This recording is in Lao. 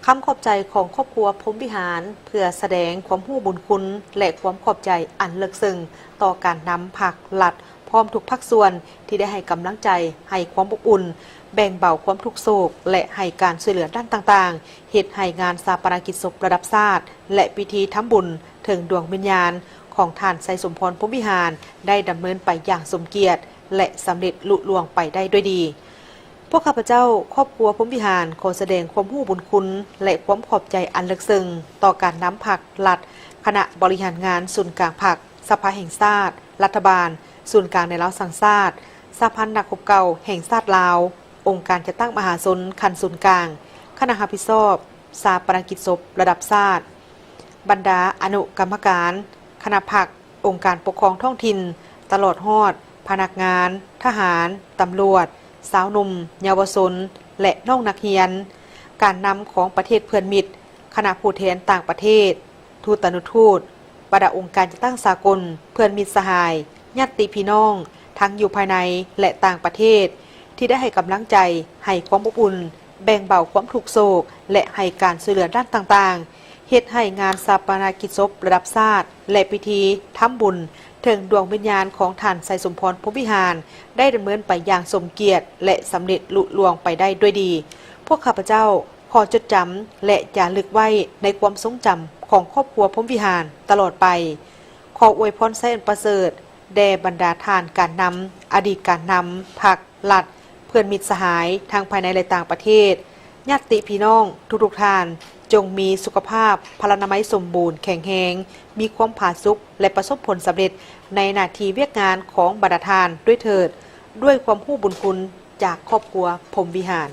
ຄຳຂອບໃຈຂອງຄອບຄົວພົມວິຫານ ເພື່ອສະແດງຄວາມຮູ້ບຸນຄຸນ ແລະ ຄວາມຂອບໃຈອັນເລິກເຊິ່ງຕໍ່ການນຳພັກລັດ ພ້ອມທຸກພາກສ່ວນທີ່ໄດ້ໃຫ້ກຳລັງໃຈ, ໃຫ້ຄວາມອົບອຸ່ນ, ແບ່ງເບົາຄວາມທຸກໂສກ ແລະ ໃຫ້ການຊ່ວຍເຫຼືອດ້ານຕ່າງໆ, ເຮັດໃຫ້ງານຊາປະນະກິດສົບລະດັບຊາດ ແລະ ພິທີທຳບຸນເຖິງດວງວິນຍານຂອງທ່ານ ໄຊສົມພອນ ພົມວິຫານ ໄດ້ດຳເນີນໄປຢ່າງສົມກຽດ ແລະ ສຳເລັດລຸລ່ວງໄປໄດ້ດ້ວຍດີ. ພວກຂ້າພະເຈົ້າ, ຄອບຄົວພົມວິຫານ ຂໍສະແດງຄວາມຮູ້ບຸນຄຸນ ແລະ ຄວາມຂອບໃຈອັນເລິກເຊິ່ງຕໍ່ການນຳພັກລັດ, ຄະນະບໍລິຫານງານສູນກາງພັກ, ສະພາແຫ່ງຊາດ, ລັດຖະບານ, ສູນກາງແນວລາວສ້າງຊາດ, ສະຫະພັນນັກຮົບເກົ່າແຫ່ງຊາດລາວ, ອົງການຈັດຕັ້ງມະຫາຊົນຂັ້ນສູນກາງ, ຄະນະຮັບຜິດຊອບຊາປະນະກິດສົບລະດັບຊາດ, ບັນດາອະນຸກຳມະການ, ຄະນະພັກ, ອົງການປົກຄອງທ້ອງຖິ່ນ, ຕະຫຼອດຮອດພະນັກງານ, ທະຫານ, ຕຳຫຼວດ, ຊາວໜຸ່ມ, ເຍົາວະຊົນ ແລະ ນ້ອງນັກຮຽນ, ການນຳຂອງປະເທດເພື່ອນມິດ, ຄະນະຜູ້ແທນຕ່າງປະເທດ, ທູຕານຸທູດ, ບັນດາອົງການຈັດຕັ້ງສາກົນ, ເພື່ອນມິດສະຫາຍ, ຍາດຕິພີ່ນ້ອງ ທັງຢູ່ພາຍໃນ ແລະ ຕ່າງປະເທດ ທີ່ໄດ້ໃຫ້ກຳລັງໃຈ, ໃຫ້ຄວາມອົບອຸ່ນ, ແບ່ງເບົາຄວາມທຸກໂສກ ແລະ ໃຫ້ການຊ່ວຍເຫຼືອດ້ານຕ່າງໆ, ເຮັດໃຫ້ງານຊາປະນະກິດສົບລະດັບຊາດ ແລະ ພິທີທຳບຸນເຖິງດວງວິນຍານຂອງທ່ານ ໄຊສົມພອນ ພົມວິຫານ ໄດ້ດຳເນີນໄປຢ່າງສົມກຽດ ແລະ ສຳເລັດລຸລ່ວງໄປໄດ້ດ້ວຍດີ. ພວກຂ້າພະເຈົ້າ ຂໍຈົດຈຳ ແລະ ຈາລຶກໄວ້ໃນຄວາມຊົງຈຳຂອງຄອບຄົວພົມວິຫານຕະຫຼອດໄປ. ຂໍອວຍພອນໄຊອັນປະເສີດແດ່ບັນດາທ່ານການນຳ, ອະດີດການນຳພັກ, ລັດ, ເພື່ອນມິດສະຫາຍ ທັງພາຍໃນ ແລະ ຕ່າງປະເທດ, ຍາດຕິພີ່ນ້ອງທຸກໆທ່ານ ຈົ່ງມີສຸຂະພາບພະລານາໄມສົມບູນແຂງແຮງ, ມີຄວາມຜາສຸກ ແລະ ປະສົບຜົນສຳເລັດໃນໜ້າທີ່ວຽກງານຂອງບັນດາທ່ານດ້ວຍເທີດ. ດ້ວຍຄວາມຮູ້ບຸນຄຸນຈາກຄອບຄົວພົມວິຫານ.